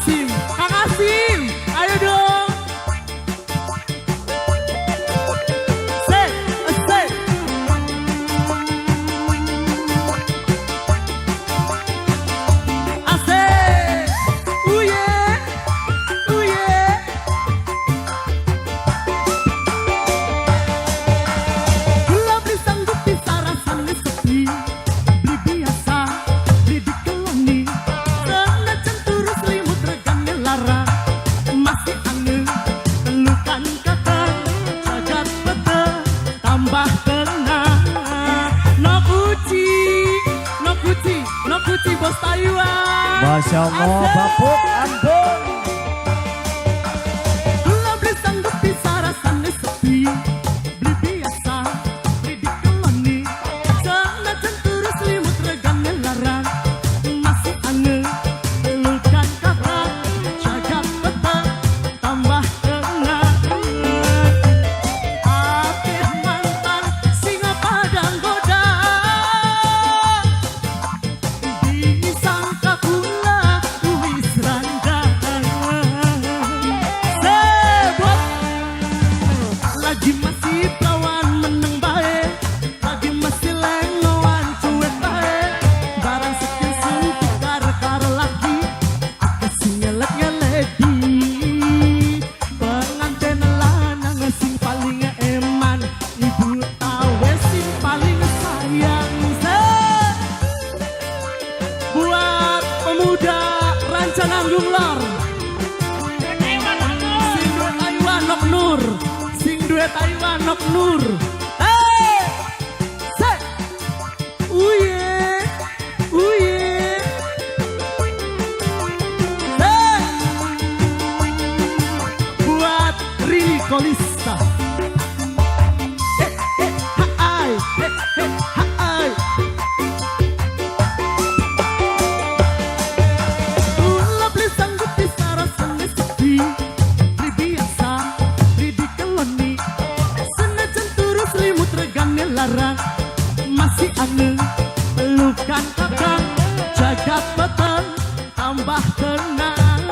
Asim, Kang Asim, ayo dong. Se, se. Asik. Uye, uye. Kula beli sanggup bisa rasane sepi, beli biasa, beli dikeloni. Senajan turu selimut regane larang, masih aneh pelukan kakang, jagat peteng tambah tenang. No kuci, no kuci, no kuci bos Taiwan. Masya Allah, Asik. Bapuk Ambon. Kula beli sanggup bisa rasane sepi, beli biasa, beli dikeloni. Senajan turu selimut regane larang, masih aneh pelukan kakak, jagat peteng tambah tenang. Akeh mantan sing padang goda, disangka kula wis randa. Sebut lagi masih perawan meneng bae, lagi masih lengoan cuek bae. Barang sekian suntuk karo laki, akeh sing ngelek-ngeleki. Pengantin lanang sing paling eman, ibu tawe sing paling sayang. Se buat pemuda Rancananggung Lor, sing duwe Taiwan nok Nur, sing duwe Taiwan nok Nur. Hey, se, uye, uye, se, buat Rili Kolista. Eh, eh, ha, ai, eh, eh, ha, ai. Kula beli sanggup bisa rasane sepi, beli biasa, beli dikeloni. Senajan turu selimut regane larang, masih aneh pelukan kakang, jagat peteng tambah tenang.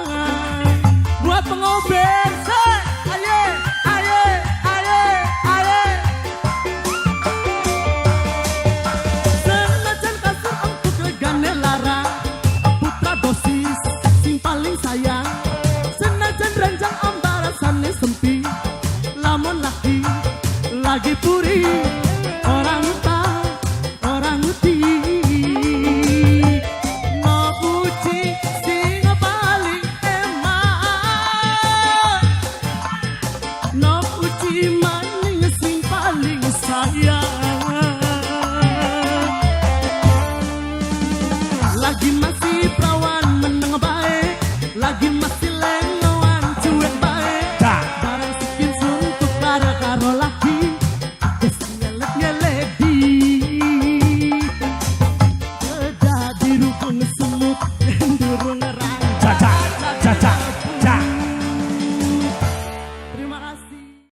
Buat pengoben, se, aye, aye, aye, aye. Senajan kasur empuk regane larang, putra dosis sing paling sayang. Senajan ranjang ambarasane sempi, lamun lagi lagi puri, orang tak orang ngerti. No uci sing paling eman, no uci maning sing paling sayang.